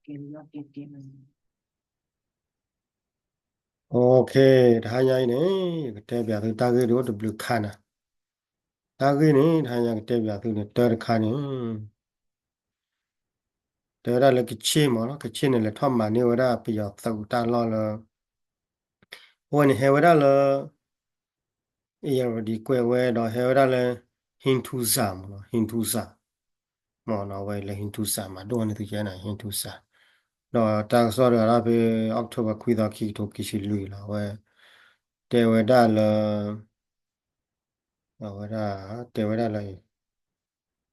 OK, တဟါညါအံၤန့ၣ် ယကတဲပၠးသုတၢ်ဂ့ၢ်ဒ်အိၣ်တဘျုးခါနၤ. တၢ်ဂ့ၢ်န့ၣ် တဟါညါကတဲပၠးသုန့ၣ် တၢတခါန့ၣ် တဲဝဲဒၣ်လၢကခ့ၣ်မးလီၤ. ကခ့ၣ်န့ၣ် လဲၤထီၣ်မၤန့ၢ်ဝဲဒၣ်ပယီၤသုးတၢ်လီၢ်လၢ အဝဲန့ၣ်ဟဲဝဲဒၣ်လၢ အ့ၣ်ရဝတံၤကွဲးဝဲဒီးဟဲဝဲဒၣ်လၢ Haetusa မးလီၤ, Haetusa မးနီၤ, အဝဲလၢ Haetusa မၤဒိၣ်န့ၢ်သုကဲနၤ Haetusa ဒီးတၢ်ကစီၣ်တဂၤဒၣ်ဖဲ October ခွံသီ ခံကထိခံဆံလွံၢ်လီၤ. အဝဲ တဲဝဲဒၣ်လၢ အဝဲဒၣ် တဲဝဲဒၣ်လၢ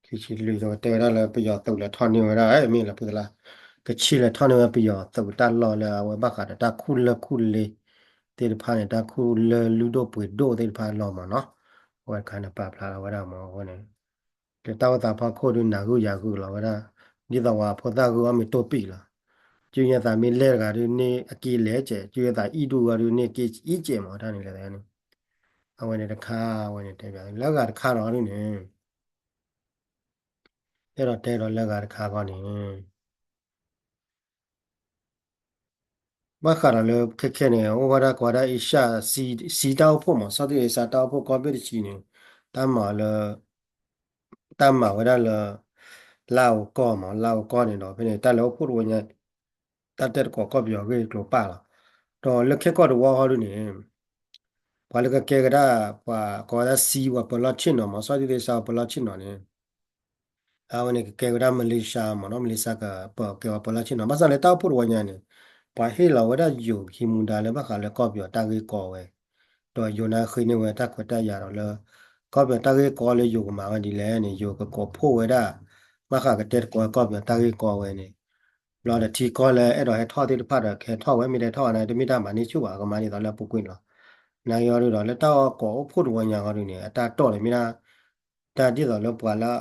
ခံဆံလွံၢ်ဒီး တဲဝဲဒၣ်လၢပယီၤသုးလဲၤထီၣ်န့ၢ်ဝဲဒၣ် မ့ၢ်လၢဖုသလါ ကခ့ၣ်လဲၤထီၣ်န့ၢ်ဝဲပယီၤသုးတၢ်လီၢ်လၢအဝဲဘၣ်ဃးဒီးတၢ်ခူၣ်လၢၢ်ခူၣ်လ့ သ့ၣ်တဖၣ်န့ၣ် တၢ်ခူၣ်လၢၢ်လုၢ်ဒိၣ်ပှ့ၤဒိၣ်သ့ၣ်တဖၣ်အလီၢ်မးနီၤ. အဝဲတခါန့ၣ် ပာ်ဖျါလီၤဝဲဒၣ်မး အဝဲန့ၣ် လၢတၢ်အိၣ်သးဖီခိၣ်ဒုးနၢ်ဂုာ်ယၤဂုာ်လီၤဝဲဒၣ် ဒ်သိးဝဲအဖိသၣ်ဂုာ်အီၣ်မ့ၤတိၢ်ပံာ်လီၤ. ကၠူယဲသးမ့ၢ်လဲၢ်တဂၤဒုးန့ၢ်အက့လဲၢ်ကဲး, ကၠူယဲသးအံၣ်ဒူၣ်ဂီၤဒုးန့ၢ်က့အံၣ်ကဲးမး တၢ်န့ၣ်လဲၣ်န့ၣ် အဝဲန့ၣ်တခါ အဝဲန့ၣ်တဲပၠး လၢဂၤတခါဒီးဒုးန့ၣ် အဲၣ်ဒိးတဲဒီးလၢဂၤတခါခီန့ၣ် ဘၣ်ဃးဒီးလၢခဲခဲန့ၣ် အိၣ်ဝဲဒၣ်ကိးဝဲဒၣ် Asia စံတၢ်အိၣ်ဖှိၣ်မး Southeast Asia တၢ်အိၣ်ဖှိၣ်ကီၢ်ဘ့ၣ်တဆံန့ၣ် တၢ်မၤလၢ တၢ်မၤဝဲဒၣ်လၢ လါအူကီၢ်မး လါအူကီၢ်န့ၣ်ဒီး ဖဲန့ၣ် တၢ်လဲၤအိၣ်ဖှိၣ်တဝဲညါ တၢ်တဲသကိးကီၢ်ပယီၤဂ့ၢ်ကျိၤပာ်လီၤ. ဒီးလၢခဲကီၢ်တဝီဃီဒုးန့ၣ် ပှၤလၢကကဲကဒါ ပှၤကိးဝဲဒၣ်စံ ပှၤပလီၢ်ဆ့ၣ်နီၤမး Southeast Asia ပှၤပလီၢ်ဆ့ၣ်နီၤန့ၣ် အဝဲန့ၣ်ကကဲဝဲဒၣ် Malaysia မးနီၤ Malaysia ကပကဲဝဲပလီၢ်ဆ့ၣ်နီၤ ဘၣ်ဆၣ်လၢတၢ်အိၣ်ဖှိၣ်တဝီညါန့ၣ် ပှၤဟ့ၣ်လီၤဝဲဒၣ်ယိၤဟံးမူဒါလၢဘၣ်ဃးလၢကီၢ်ပယီၤတၢ်ဂ့ၢ်ကီဝဲ ဒီးယိၤန့ၣ်ဃ့န့ၢ်ဝဲတၢ်ခွဲးတၢ်ယာ်ဒီးလၢ ကီၢ်ပယီၤတၢ်ဂ့ၢ်ကီလၢယိၤကမၤဝဲဒ်လဲၣ်န့ၣ် ယိၤကကိးဖှိၣ်ဝဲဒၣ် ဘၣ်ဃးကတဲသကိးကီၢ်ပယီၤတၢ်ဂ့ၢ်ကီဝဲန့ၣ် ဘျီဒီးထံကီၢ်လၢအဲၣ်ဒိးဟဲထီၣ်သ့ၣ်တဖၣ်ဒီးကဟဲထီၣ်ဝဲ မ့ၢ်တဟဲထီၣ်ဝဲန့ၣ် တမ့ၢ်တၢ်မၤန့ၢ်ဆူၣ်ဘၣ် ကမၤဒ်သိးလၢအပူၤကွံာ်လီၤ. နာ်က့အီၤဒုးဒီး လၢတၢ်အီၣ်ကိးအိၣ်ဖှိၣ်တဝီညါအီၤဒုးန့ၣ် အတၢ်တီၢ်န့ၣ်မ့ၢ်ဒၣ် တၢ်ဒ်သိးလၢပှၤလၢ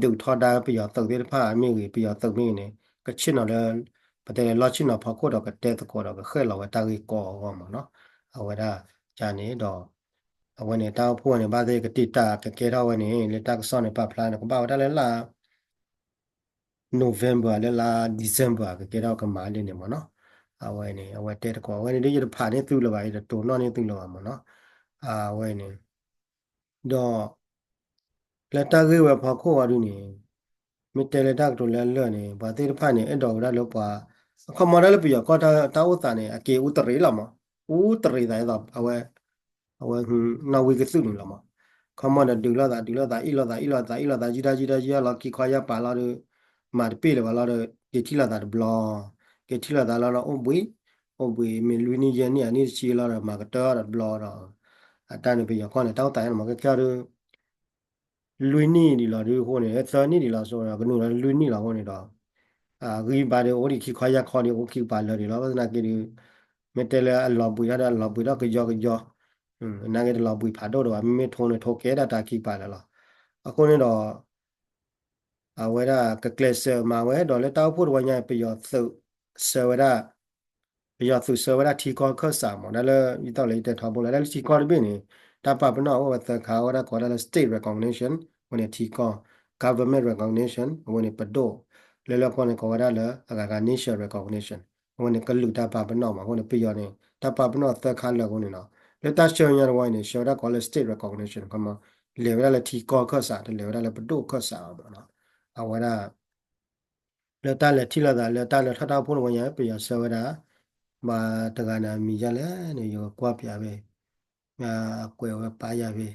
ဒုးထီဒါပယီၤသုးသ့ၣ်တဖၣ်မ့ၢ်ဂ့ၤ ပယီၤသုးမ့ၢ်ဂ့ၤန့ၣ် ကဆ့ၣ်နီၤလၢ ပတဲလၢလီၢ်ဆ့ၣ်နီၤဖီခိၣ်ဒီးကတဲသကိးဒီးကဃဲၣ်လီၤဝဲတၢ်ဂ့ၢ်ကီအဂီၢ်မးနီၤ. အဝဲဒၣ်ကန့ၣ်ဒီး အဝဲန့ၣ်တၢ်အိၣ်ဖှိၣ်ဝဲန့ၣ် ဘၣ်သ့ၣ်ကတံာ်တာ်ကကဲထီၣ်ဝဲန့ၣ် လၢတၢ်ကစီၣ်န့ၣ်ပာ်ဖျါန့ၣ် ကဘၣ်ဝဲဒၣ်လၢလါ November လၢလါ December ကကဲထီၣ်ကမၤလံန့ၣ်မးနီၤ. အဝဲန့ၣ် အဝဲတဲသကိး အဝဲန့ၣ်ဒ်ယတဖးန့ၢ်သုလၢၤဘၣ် ယတတိၤနီၣ်န့ၢ်သုလၢၤဘၣ်မးနီၤ. အဝဲန့ၣ် ဒီး လၢတၢ်ဂ့ၢ်ဝဲဖီခိၣ်အီၤဒုးန့ၣ် မ့ၢ်တဲလၢတၢ်ကတိၤလၢအလၢာ်န့ၣ် ပှၤသ့ၣ်တဖၣ်န့ၣ် အဲၣ်ဒိးဝဲဒၣ်လၢပှၤ အခီပညီဒၣ်လၢပယီၤကီၢ်တၢ်အိၣ်သးန့ၣ် အက့ၤအူတရံးလီၤမး အူတရံးသးဒ်သိး အဝဲ အဝဲ နီၣ်ဝံကသုၣ်န့ၣ်လီၤမး. ခီမီဒီးဒုးလိာ်သး ဒုးလိာ်သး အ့ၣ်လိာ်သး အ့ၣ်လိာ်သး အ့ၣ်လိာ်သး ယံာ်တၢ်ယံာ်တၢ်ယံာ်လီၤ ခံခီယၢ်ပာ်လီၤဒီး မၤတပ့ၢ်လၢၤဘၣ်လီၤဒီး က့ၤထံၣ်လိာ်သးတဘျီ က့ၤထံၣ်လိာ်သးလီၤဒီး အိၣ်ဘှံး အိၣ်ဘှံး မ့ၢ်လွံၢ်နံၣ်ယဲၢ်နံၣ်အနံၣ်တဆံလီၤဒီး မၤကတၢၢ်ဒီးတဘျီဒီး အတၢ်န့ၣ်ပယီၤကီၢ်န့ၣ် တၢ်အိၣ်သးန့ၣ်မး ကဲကဲအီၤဒီး လွံၢ်နံၣ်ဒံးလီၤဒုးအဃိန့ၣ် သၢနံၣ်ဒံးလီၤ ဆိကမိၣ်ဒီးလွံၢ်နံၣ်လီၤအဃိန့ၣ်ဒီး အဂံၢ်ဘါဒီးအိၣ်ဒံးခံခီယၢ်ခီဒီး အိၣ်ခံကပၤလၢာ်ဒံးလီၤ ဘၣ်ဆၣ်သနာ်က့ဒီး မ့ၢ်တဲလၢအလီၤဘှံးထီၣ်ဒီးအလီၤဘှံးထီၣ်ကယီကယီ နာ်က့တလီၤဘှံးဖးဒိၣ်ဒီးဘၣ် မ့မ့ၢ်ထိန့ၣ်ထိကဲဒၣ်တၢ်ခံကပၤလၢာ်လီၤ. အဃိန့ၣ်ဒီး အဝဲဒၣ်ကကျဲးစၢးမၤဝဲ ဒီးလၢတၢ်အိၣ်ဖှိၣ်တဝီညါ ပယီၤသုးဆှၢဝဲဒၣ် ပယီၤသုးဆှၢဝဲဒၣ်ထံကီၢ်ခၢၣ်စးမး ဒ်လၢ ဒ်သိးလၢယတဲထီဘိလီၤ ဒ်လၢထံကီၢ်တဘ့ၣ်န့ၣ် တၢ်ပာ်ပနီၣ်အိၣ်ဝဲသၢခါ အဝဲဒၣ်ကိးဒၣ်လၢ state recognition အဝဲန့ၣ်ထံကီၢ် government recognition အဝဲန့ၣ်ပဒိၣ် လၢလၢကီၢ်န့ၣ်ကိးဝဲဒၣ်လၢအဂၤဂၤ nation recognition အဝဲန့ၣ်ကလုာ်တၢ်ပာ်ပနီၣ်မး အဃိန့ၣ် ပယီၤန့ၣ် တၢ်ပာ်ပနီၣ်သၢခါလၢာ်အဃိန့ၣ်လီၤ. လၢတၢ်ဆှၢညါတဝီအံၤန့ၣ် ဆှၢဝဲဒၣ်ကိးလၢ state recognition ခီမး လဲၤဝဲဒၣ်လၢထံကီၢ်ခၢၣ်စး တလဲၤဝဲဒၣ်လၢပဒိၣ်ခၢၣ်စးဘၣ်မးနီၤ အဝဲဒၣ် လၢတၢ်လဲၤထံၣ်လိာ်သးလၢတၢ်လဲၤထီၣ်တၢ်အိၣ်ဖှိၣ်တဝီညါ ပယီၤဆှၢဝဲဒၣ် ဘၣ်တဂၤန့ၣ် အမံၤယါလဲၣ်န့ၣ် ယကကွၢ်ပၠးဖဲ အကွဲးဝဲပာ်ယၤဖဲ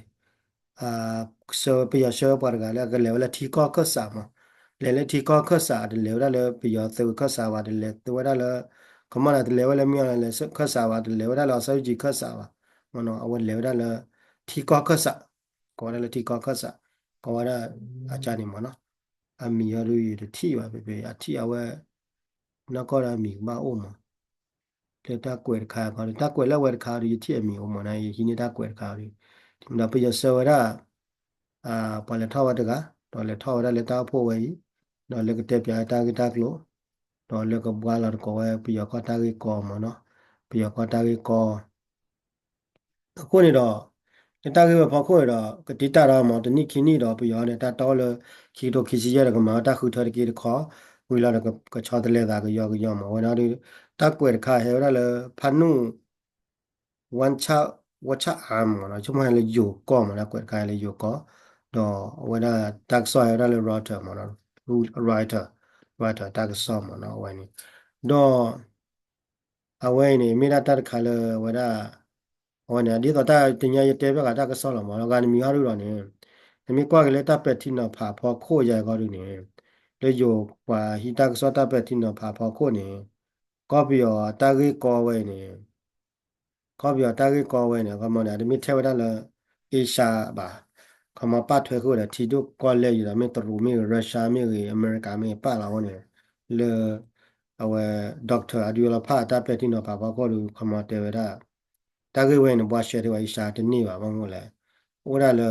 ပယီၤဆှၢဝဲပှၤတဂၤလၢအကလဲၤဝဲလၢထံကီၢ်ခၢၣ်စးမး လဲၤလၢထံကီၢ်ခၢၣ်စး တလဲၤဝဲဒၣ်လၢပယီၤသုးခၢၣ်စးဘၣ် တလဲၤဝဲဒၣ်လၢ ခီမီန့ၣ် တလဲၤဝဲလၢမ့ၢ်အီၤလဲၤခၢၣ်စးဘၣ် တလဲၤဝဲဒၣ်လၢအစီဆှံကၠံၣ်ခၢၣ်စးဘၣ် အဝဲလဲၤဝဲဒၣ်လၢ ထံကီၢ်ခၢၣ်စး ကိးဝဲဒၣ်လၢထံကီၢ်ခၢၣ်စး ကိးဝဲဒၣ်အကါန့ၣ်မးနီၤ အမံၤအီၤဒုးယတထံၣ်ဘၣ်ဖဲဖဲ အထံၣ်အဝဲ နီၢ်ကီၢ်ဒီးအမံၤကဘၣ်အိၣ်မး လၢတၢ်ကွဲးတခါခီဒီး တၢ်ကွဲးလၢအဝဲတခါဒီး ယထံၣ်အမံၤအိၣ်မးန့ၣ် ယဟံးန့ၢ်တၢ်ကွဲးတခါဒီး ဒီးပယီၤဆှၢဝဲဒၣ် ပှၤလဲၤထီၣ်ဝဲတဂၤ ဒီးလဲၤထီၣ်ဝဲဒၣ်လၢတၢ်အိၣ်ဖှိၣ်ဝဲအံၤ ဒီးလၢကတဲပၠးတၢ်ဂ့ၢ်တၢ်ကျိၤ ဒီးလၢကဘှါလီၤသကိးဝဲပယီၤကီၢ်တၢ်ဂ့ၢ်ကီမးနီၤ ပယီၤကီၢ်တၢ်ဂ့ၢ်ကီ အဃိန့ၣ်ဒီး လၢတၢ်ဂ့ၢ်ဝဲဖီခိၣ်န့ၣ်ဒီး ကတံာ်တာ်ဒီးမး တနံၣ်ခံနံၣ်ဒီး ပယီၤန့ၣ် တၢ်တီလၢ ခံကထိခံဆံယဲၢ်ဒီး ကမၤဝဲတၢ်ဃုထၢတက့ၢ်တခီ ဝံၤလီၤဒီးကဆီတလဲသးကယီကယီမး အဝဲန့ၣ်ဒီး တၢ်ကွဲးတခါဟဲဝဲဒၣ်လၢ ဖးနူၣ် ဝါချၣ် ဝါချၣ်အါမးနီၤ ဆိကမိၣ်ဟဲလၢယိၤကီၢ်မး တၢ်ကွဲးတခါဟဲလၢယိၤကီၢ် ဒီးအဝဲဒၣ်တၢ်ကစီၣ်ဟဲဝဲဒၣ်လၢ Reuters မးနီၤ Reuters Reuters တၢ်ကစီၣ်မးနီၤ အဝဲန့ၣ် ဒီး အဝဲအံၤန့ၣ် မ့ၢ်ဒၣ်တၢ်တခါလၢအဝဲဒၣ် အဝဲန့ၣ် ဒ်သိးတၢ်တနံၤအံၤယတဲဘၣ်ဃးတၢ်ကစီၣ်လီၤမး လီၤဂာ်နမံၤဟီဒုဒီးန့ၣ် နမ့ၢ်ကွၢ်က့ၤလၢတၢ်ပဲာ်ထံနီၤဖးဖီခိၣ်ယၤအဂီၢ်ဒုန့ၣ် လၢယိၤပှၤဟံးတၢ်ကစီၣ်တၢ်ပဲာ်ထံနီၤဖးဖီခိၣ်န့ၣ် ကီၢ်ပယီၤတၢ်ဂ့ၢ်ကီဝဲအံၤန့ၣ် ကီၢ်ပယီၤတၢ်ဂ့ၢ်ကီဝဲန့ၣ် အခီမီန့ၣ် အတမ့ၢ်ထဲဝဲဒၣ်လၢ Asia ဘၣ် ခီမီပာ်ထွဲဃုာ်ဝဲဒီးထံဒိၣ်ကီၢ်လဲၢ်ယံၤဒီး မ့ၢ်တရူးမ့ၢ်ဂ့ၤ Russia မ့ၢ်ဂ့ၤ အမဲရကၤမ့ၢ်ဂ့ၤ ပာ်လီၤအဃိန့ၣ် လၢ အဝဲ Doctor အဒုးလီၤဖးတၢ်ပဲာ်ထံနီၤဖးဖီခိၣ်ဒီး ခီမီတဲဝဲဒၣ် တၢ်ဂ့ၢ်ဝဲန့ၣ် ဘှါရှဲထဲပှၤအ့ရှါတန့ၢ်ဘၣ် ဘၣ်မနုၤလဲၣ် အိၣ်ဒၣ်လၢ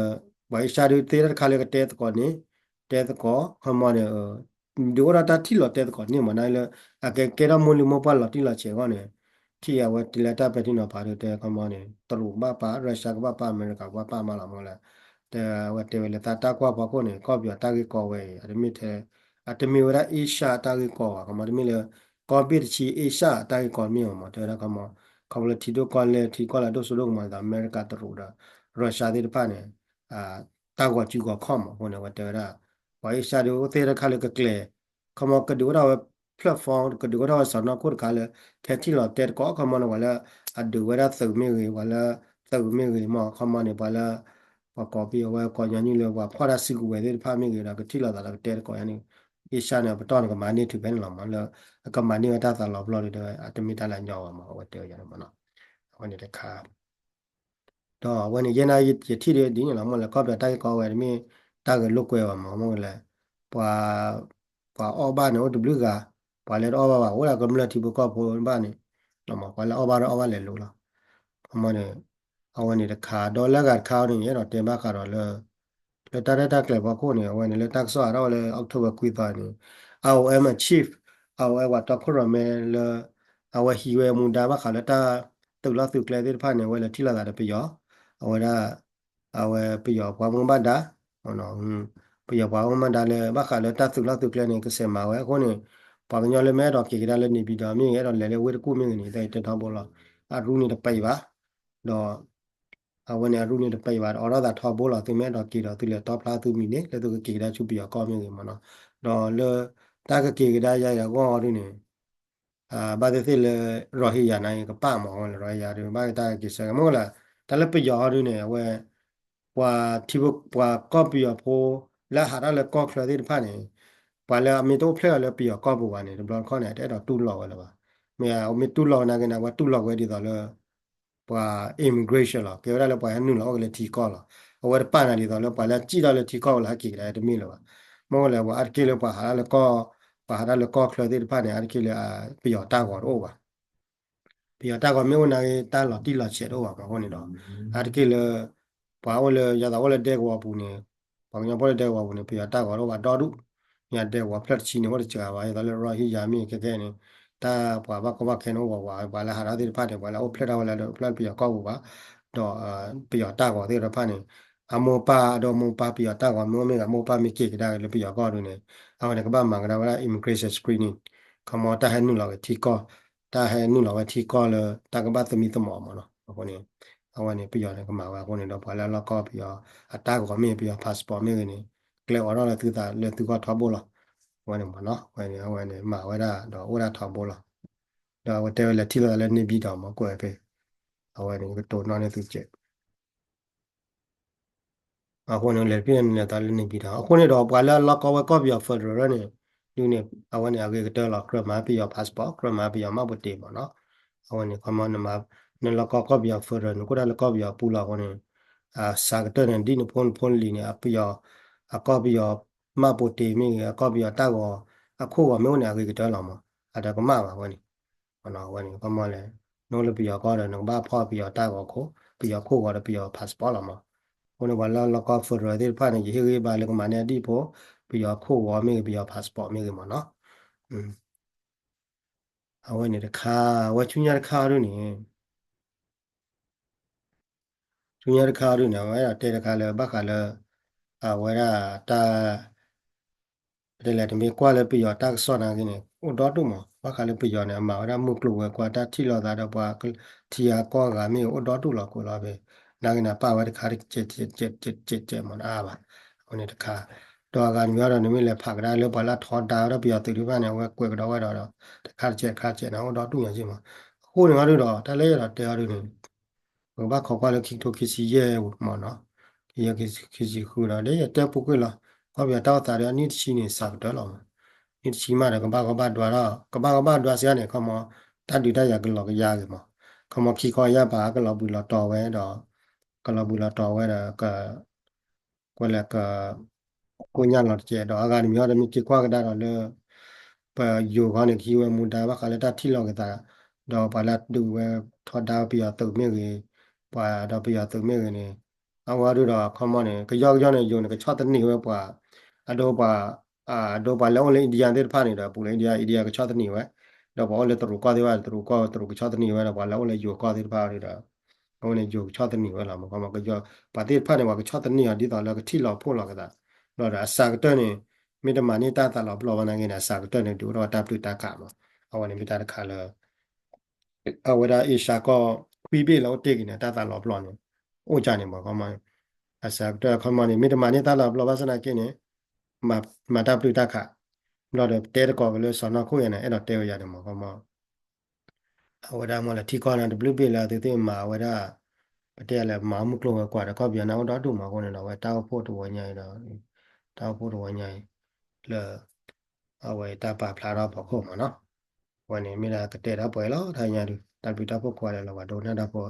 ပှၤအ့ရှါဒုးသ့တၢ်တခါလၢကတဲသကိးန့ၣ် တဲသကိး ခီမီန့ၣ် ဒုးအိၣ်ဒၣ်တၢ်ထံၣ်လီၤတဲသကိးန့ၣ်မး နာ်လၢ အကဲကဲထီၣ်မိၢ်လုၢ်မိၢ်ပှၢ်လီၤတံၢ်လီၤဆဲးအဂီၢ်န့ၣ် ထံၣ်အဝဲတလဲတၢ်ပဲာ်ထံနီၤဖးဒုးတဲခီမီန့ၣ် တရူးကဘၣ်ပာ် Russia ကဘၣ်ပာ် အမဲရကၤကဘၣ်ပာ်မးလီၤမးလဲၣ် တဲဝဲတဲဝဲလၢသးတၢ်ကွၢ်ဖီခိၣ်န့ၣ် ကီၢ်ပယီၤတၢ်ဂ့ၢ်ကီဝဲအံၤ အတမ့ၢ်ထဲ အတမ့ၢ်ဝဲဒၣ်အ့ရှါတၢ်ဂ့ၢ်ကီဘၣ် ခီမီတမ့ၢ်လၢ ကီၢ်ဘ့ၣ်တဆံအ့ရှါတၢ်ဂ့ၢ်ကီတမ့ၢ်ဘၣ်မး တဲဝဲဒၣ်ခီမီ ခီဖျိလၢထံဒိၣ်ကီၢ်လဲၢ်ထံကီၢ်လၢအဒိၣ်စိဒိၣ်ကမီၤဒ်သိး အမဲရကၤ တရူးဒီး Russia သ့ၣ်တဖၣ်န့ၣ် တၢ်ဂီၤစုဂီၤခီၣ်မးအဃိန့ၣ် အဝဲတဲဝဲဒၣ် ပှၤအ့ရှါဒုးအိၣ်သ့တၢ်တခါလၢကကျဲၤ ခီမီကဒုးအိၣ်ထီၣ်ဝဲ platform ကဒုးအိၣ်ထီၣ်ဝဲစီၤနီၢ်ခိၣ်တခါလၢ ခဲထံၣ်လီၤတဲသကိး ခီမီန့ၣ် ပှၤလၢအဒုးဝဲဒၣ်သုးမ့ၢ်ဂ့ၤ ပှၤလၢသုးမ့ၢ်ဂ့ၤမး ခီမီန့ၣ် ပှၤလၢ ပှၤကိးပံၤအဝဲကိးညီနုၢ်လၢပှၤဖီၣ်တၢ်စုကဝဲၤသ့ၣ်တဖၣ်မ့ၢ်ဂ့ၤဒီး ကထံၣ်လိာ်သးဒီးကတဲသကိးယါန့ၣ် အ့ရှါန့ၣ် အပတီၢ်န့ၣ် ကမၤန့ၢ်ထုးဖဲန့ၣ်လီၤမး လၢအကမၤန့ၢ်ဝဲတၢ်သးလီၤပျီၢ်ဒုး တဲဝဲ အတမ့ၢ်တၢ်လၢအညီဘၣ်မး အဝဲတဲဝဲယါန့ၣ်မးနီၤ အဝဲန့ၣ်တခါ ဒီးအဝဲန့ၣ် ယဲနာ်ယထံၣ်ဒ်ဒ်န့ၣ်လီၤ မ့ၢ်လဲၣ် ကီၢ်ပယီၤတၢ်ဂ့ၢ်ကီဝဲတမ့ၢ်တၢ်ဂဲၤလိာ်ကွဲဘၣ်မး မ့ၢ်လဲၣ် ပှၤ ပှၤအီၣ်ဘၣ်န့ၣ် အိၣ်တဘျုးဂၤ ပှၤလၢတအီၣ်ဘၣ်ဘၣ် အိၣ်ဒၣ်ကမျၢၢ်ထံဖိကီၢ်ဖိဘၣ်န့ၣ် လီၤမး ပှၤလၢအီၣ်ဘၣ်ဒီးအီၣ်ဘၣ်လဲၤလိၤလီၤ ခီမီန့ၣ် အဝဲန့ၣ်တခါ ဒီးလၢဂၤတခါန့ၣ် ယအဲၣ်ဒိးတဲဘၣ်ဃးဒီးလၢ လၢတၢ်ရဲၣ်တၢ်ကျဲၤဖီခိၣ်န့ၣ် အဝဲန့ၣ်လၢတၢ်ကစီၣ်အါထီၣ်ဝဲလၢ October ခွံသီန့ၣ် IOM chief အဝဲပှၤတီခိၣ်ရိၣ်မဲလၢ အဝဲဟံးဝဲမူဒါဘၣ်ဃးလၢတၢ်သုးလီၢ်သုးကျဲသ့ၣ်တဖၣ်န့ၣ် အဝဲလဲၤထံၣ်လိာ်သးဒီးပယီၤ အဝဲဒၣ် အဝဲပယီၤပှၤမူဘၣ်ဒါ ပယီၤပှၤမူဘၣ်ဒါလၢဘၣ်ဃးလၢတၢ်သုးလီၢ်သုးကျဲန့ၣ် ကစဲးမၤဝဲအဃိန့ၣ် ပှၤကညီလၢမ့ၢ်အဲၣ်ဒိးက့ၤကဒါလၢန့ၣ်ပၠံၤဒီး မ့ၢ်အဲၣ်ဒိးလဲၤလၢဝ့ၢ်တကူၣ်မ့ၢ်ဂ့ၤန့ၣ် ယတဲထီဘိလီၤ အရူန့ၣ်တပံၤဘၣ် ဒီး အဝဲန့ၣ်အရူန့ၣ်တပံၤဘၣ် အိးထီၣ်သးထီဘိလီၤ သုမ့ၢ်အဲၣ်ဒိးက့ၤဒီး သုလဲၤတီဖျါသုမံၤန့ၣ် လၢသုကက့ၤကဒါဆူပယီၤကီၢ်မ့ၢ်ဂ့ၤမးနီၤ ဒီးလၢ တၢ်ကက့ၤကဒါယါအံၤအဂီၢ်ဒုန့ၣ် ဘၣ်သ့ၣ်သ့ၣ်လၢ ရီဟ့ယၤန့ၣ်ကပၢ်မးဝဲလၢ ရီဟ့ယၤဒု ဘၣ်သ့ၣ်တၢ်က့ၤဆၢကမီၣ်လၢ တၢ်လၢပယီၤအီၤဒုန့ၣ် အဝဲ ပှၤထံဖိ ပှၤကီၢ်ပယီၤဖိ လၢအဟးထီၣ်လၢကီၢ်ချၢသ့ၣ်တဖၣ်န့ၣ် ပှၤလၢအမ့ၢ်တအိၣ်ဖျဲၣ်လီၤလၢပယီၤကီၢ်ပူၤဘၣ်န့ၣ် တဘျီတခီၣ်န့ၣ် တအဲၣ်ဒိးတူၢ်လိာ်ဝဲလၢၤဘၣ်. မ့ၢ်အမ့ၢ်တူၢ်လိာ်ဝဲနာ်က့န့ၣ် အဝဲတူၢ်လိာ်ဝဲဒ်သိးလၢ ပှၤ immigration လီၤ. ကဲဝဲဒၣ်လၢပှၤဟဲနုာ်လီၤအိၣ်က့ၤလၢထံကီၢ်လီၤ. အဝဲတပာ်နၤဒ်သိးလၢပှၤလၢစံၣ်ထီၣ်လၢထံကီၢ်ဝဲလၢဟဲက့ၤကဒါတမ့ၢ်လၢၤဘၣ်. မ့ၢ်ဝဲလၢပှၤအါတက့ၢ်လၢပှၤဟးထီၣ်လၢကီၢ် ပှၤဟးထီၣ်လၢကီၢ်ချၢသ့ၣ်တဖၣ်န့ၣ် အါတက့ၢ်လၢ ပယီၤတၢ်ဂီၤတအိၣ်ဘၣ်. ပယီၤတၢ်ဂီၤမ့ၢ်အိၣ်နာ်က့ တၢ်လီၤတံၢ်လီၤဆဲးတအိၣ်ဘၣ်မးအဃိန့ၣ်ဒီး အါတက့ၢ်လၢ ပှၤအိၣ်လၢ ယသးအိၣ်လၢဒဲကဝီၤပူၤန့ၣ် ပှၤကညီဖိလၢဒဲကဝီၤပူၤန့ၣ် ပယီၤတၢ်ဂီၤတအိၣ်ဘၣ်ဒီဒူၣ်. မ့ၢ်ဒဲကဝီၤဖျၢၣ်တဆံန့ၣ် အိၣ်တစှၤဘၣ် ယသးလၢရီဟံးယၤမ့ၢ်ခဲကဲန့ၣ် တၢ်ပှၤဘၣ်ကီဘၣ်ခဲန့ၣ်အိၣ်ဝးဝး ပှၤလၢဟးထီၣ်သ့ၣ်တဖၣ်န့ၣ် ပှၤလၢအိၣ်ဖျဲၣ်ထီၣ်ဝဲလၢ ဖျဲၣ်ပယီၤကီၢ်ပူၤဘၣ် ဒီး ပယီၤတၢ်ဂီၤသ့ၣ်တဖၣ်န့ၣ် အမိၢ်ပၢ်ဒီးမိၢ်ပၢ်ပယီၤတၢ်ဂီၤမ့ၢ်အိၣ်မ့ၢ်ဂ့ၤ မိၢ်ပၢ်မ့ၢ်က့ၤကဒါက့ၤလၢပယီၤကီၢ်ဒုန့ၣ် အဝဲန့ၣ်ကဘၣ်မၤကဒါဝဲဒၣ် immigration screening ခီမီတၢ်ဟဲနုာ်လီၤက့ၤထံကီၢ် တၢ်ဟဲနုာ်လီၤဝဲထံကီၢ်လၢ တၢ်ကဘၣ်သမံသမိးမးနီၤ အဃိန့ၣ် အဝဲန့ၣ်ပယီၤန့ၣ်ကမၤဝဲအဃိန့ၣ်ဒီး ပှၤလၢအလီၢ်ကီၢ်ပယီၤ အတၢ်ဂီၤမ့ၢ်ဂ့ၤ ပယီၤ passport မ့ၢ်ဂ့ၤန့ၣ် ကျဲအိးထီၣ်လၢသုသးလၢသုဂီၢ်ထီဘိလီၤ. အဝဲန့ၣ်မးနီၤ အဝဲန့ၣ် အဝဲန့ၣ်မၤဝဲဒၣ်ဒီးအိၣ်ဒၣ်ထီဘိလီၤ. ဒီးအဝဲတဲဝဲလဲၤထံၣ်လိာ်သးလၢန့ၣ်ဘံၣ်ဒီးမးကွဲးဖဲ အဝဲန့ၣ် ကတိၤနီၣ်န့ၢ်သုကဲး အဃိန့ၣ် လဲၤဖဲန့ၣ်လဲၤသးလၢန့ၣ်ဘံၣ်ဒီး အဃိန့ၣ်ဒီး ပှၤလၢအလီၢ်ကီၢ်ဝဲကီၢ်ပယီၤ federal န့ၣ် ဒုန့ၣ် အဝဲန့ၣ် အဂ့ၤကတၢၢ်လီၤ ကြၢးမၤပယီၤ passport ကြၢးမၤပယီၤမှတ်ပုံတင်မးနီၤ. အဝဲန့ၣ် ခီမီ နလီၢ်ကီၢ်ကီၢ်ပယီၤ federal နကိၣ်တၢ်လၢကီၢ်ပယီၤပူၤလီၤအဃိန့ၣ် စှၤကတၢၢ်န့ၣ် ဒ်နဖိနဖိလံၤန့ၣ် အပယီၤ အကီၢ်ပယီၤ မှတ်ပုံတင် မ့ၢ်ဂ့ၤ အကီၢ်ပယီၤတၢ်ဂီၤ အခိၣ်ဂီၤမ့ၢ်အိၣ်န့ၣ် အဂ့ၤကတၢၢ်လီၤမး အတကမၣ်ဘၣ်ဝဲန့ၣ် အဝဲန့ၣ် ခီမီလဲၣ် နအိၣ်လၢပယီၤကီၢ်ဒီး နကဘၣ်ဖီၣ်ပယီၤတၢ်ဂီၤခိၣ် ပယီၤခိၣ်ဂီၤဒီးပယီၤ passport လီၤမး. အဃိန့ၣ် ပှၤလၢလီၢ်ကီၢ် federal သ့ၣ်တဖၣ်န့ၣ် ယဟ့ၣ်ဂံၢ်ဘါလၢကမၤန့ၢ်အဒံၣ်ဖိ ပယီၤခိၣ်ဂီၤမ့ၢ်ဂ့ၤ ပယီၤ passport မ့ၢ်ဂ့ၤမးနီၤ. အဝဲန့ၣ်တခါ အဝဲဆူညါတခါဒုန့ၣ် ဆူညါတခါဒုန့ၣ် အဝဲဒၣ်တဲတခါလၢဘၣ်ဃးလၢ အဝဲဒၣ်တၢ် ပတဲလဲၣ် တမ့ၢ်ကွၢ်လၢပယီၤတၢ်ကစီၣ်နာ်က့န့ၣ် အိၣ်ဒီဒူၣ်မး ဘၣ်ဃးလၢပယီၤန့ၣ် အမၤဝဲဒၣ်မုၢ်ကျိၤဝဲၤကွာ် တၢ်ထံၣ်လိာ်သးဒီးပှၤထံဂၤကီၢ်ဂၤမ့ၢ်ဂ့ၤ အိၣ်ဒီဒူၣ်လီၤကိးလီၤဖဲ နာ်က့န့ၣ် ပာ်ဝဲတခါတကဲးကဲးကဲးကဲးကဲးမး တအါဘၣ် အဝဲန့ၣ်တခါ ဒီးအဂၤတမံၤဒီး နမ့ၢ်လဲၤဖးကဒါလၢပှၤလၢအထီဒါဝဲဒၣ်ပယီၤသုးသ့ၣ်တဖၣ်န့ၣ် အဝဲကွဲးကဒီးဝဲဒီး တခါတကဲးတခါတကဲးန့ၣ် အိၣ်ဒီဒူၣ်ညါက့မး အဃိန့ၣ်ဟီဒုဒီး တၢ်လၢယအဲၣ်ဒိးတဲဟီဒုန့ၣ် ပကဘၣ်ခိးကွၢ်လၢခံကထိခံဆံယဲၢ်မးနီၤ, ခံကထိခံဆံဃုဒီး ဒ်ယတဲပူၤကွံာ်လီၤ, ကီၢ်ပယီၤတၢ်အိၣ်သးဒီးအနံၣ်တဆံန့ၣ် စှၤကတၢၢ်လီၤမး, နံၣ်တဆံမးဒီး ကဘၣ်ကဘၣ်ဒွးထီၣ်, ကဘၣ်ကဘၣ်ဒွးစ့ၢ်ကီးန့ၣ် ခီမီ တၢ်ဒုးတၢ်ယၤကလီၤကယါဂ့ၤမး, ခီမီခံခီယၢ်ပာ် ကလီၤဘှံးလီၤတီၤဝဲဒီး ကလီၤဘှံးလီၤတီၤဝဲဒီး ကွဲးလၢက ကိညၢ်လီၤတကဲးဒီး အဂၤတမံၤဟီဒီး မ့ၢ်က့ၤကွၢ်ကဒါဒီးလၢ ပယိၤခီန့ၣ် ကဟံးဝဲမူဒါဘၣ်ဃးလၢတၢ်ထံၣ်လိာ်က့ၤသး, ဒီးပှၤလၢအဒုးဝဲထီဒါပယီၤသုးမ့ၢ်ဂ့ၤ, ပှၤဒီးပယီၤသုးမ့ၢ်ဂ့ၤန့ၣ်, အဝဲဒုဒီးခီမီန့ၣ် ကယီကယီန့ၣ် ယိၤန့ၣ် ကဆီၣ်သနံးဝဲပှၤ, အဒိပှၤ အဒိပှၤလၢအိၣ်လၢ India သ့ၣ်တဖၣ်န့ၣ်ဒီး ပူၤလၢ India India ကဆီၣ်သနံးဝဲ, ဒီးပှၤအိၣ်လၢတရူးကီၢ်သ့ၣ်တဖၣ် တရူးကီၢ်တရူးကဆီၣ်သနံးဝဲဒီး ပှၤလၢအိၣ်လၢယိၤကီၢ်သ့ၣ်တဖၣ်ဒီး အဝဲန့ၣ်ယိၤကဆီၣ်သနံးဝဲလီၤမး ခီမီကယီ ပှၤသ့ၣ်တဖၣ်န့ၣ် ပှၤကဆီၣ်သနံးအီၤဒ်သိးလၢကထံၣ်လီၤဖှိၣ်လီၤကသး, ဒီးအစှၤကတၢၢ်န့ၣ် မ့ၢ်တမၤန့ၢ်တၢ်သးလီၤပလိာ်ဘၣ်နာ်က့န့ၣ် အစှၤကတၢၢ်န့ၣ် ဒုးအိၣ်ထီၣ်တၢ်ပျုၢ်တၢ်ခးမး, အဝဲန့ၣ်မ့ၢ်တၢ်တခါလၢ အဝဲဒၣ်အ့ရှါကီၢ်ခွံဘ့ၣ်လၢအိၣ်တ့ၢ်က့ၤန့ၣ် တၢ်သးလီၤပလိာ်န့ၣ် အိၣ်ကၢန့ၣ်မး ခီမီ အစှၤကတၢၢ်ခီမီန့ၣ် မ့ၢ်တမၤန့ၢ်တၢ်လီၤပလိာ်ဘၣ်ဆၣ်နာ်က့န့ၣ် မၤတၢ်ပျုၢ်တၢ်ခး, ဘျီဒီးပတဲတကိးက့ၤလၢစီၤနီၢ်ခိၣ်ယဲန့ၣ် အဲၣ်ဒိးတဲဝဲယၤန့ၣ်မး ခီမီ အဝဲဒၣ်မ့ၢ်လၢထံကီၢ်န့ၣ် တဘျုးဘ့ၣ်လၢအသုသ့ၣ်မၤဝဲဒၣ် ပတဲလဲၣ်မၤမုၢ်ကျိၤဝဲၤကွာ်ဒီးကီၢ်ပယီၤန့ၣ် အိၣ်ဒီဒူၣ်မးအဃိန့ၣ်ဒီး အဝဲတၢ်အိၣ်ဖှိၣ်တဝီညါအံၤဒီး တၢ်အိၣ်ဖှိၣ်တဝီညါအံၤ လၢ အဝဲတၢ်ပာ်ဖျါထီၣ်ဖီခိၣ်မးနီၤ, အဝဲန့ၣ်မ့ၢ်ဒၣ်ကတဲတၢ်ပှဲၤလီၤ တၢ်ညါဒုး တၢ်ဘျုးတၢ်ဖှိၣ်ကိးဂၤဒဲးလၢပှၤဒိကနၣ်တၢ်ဖိ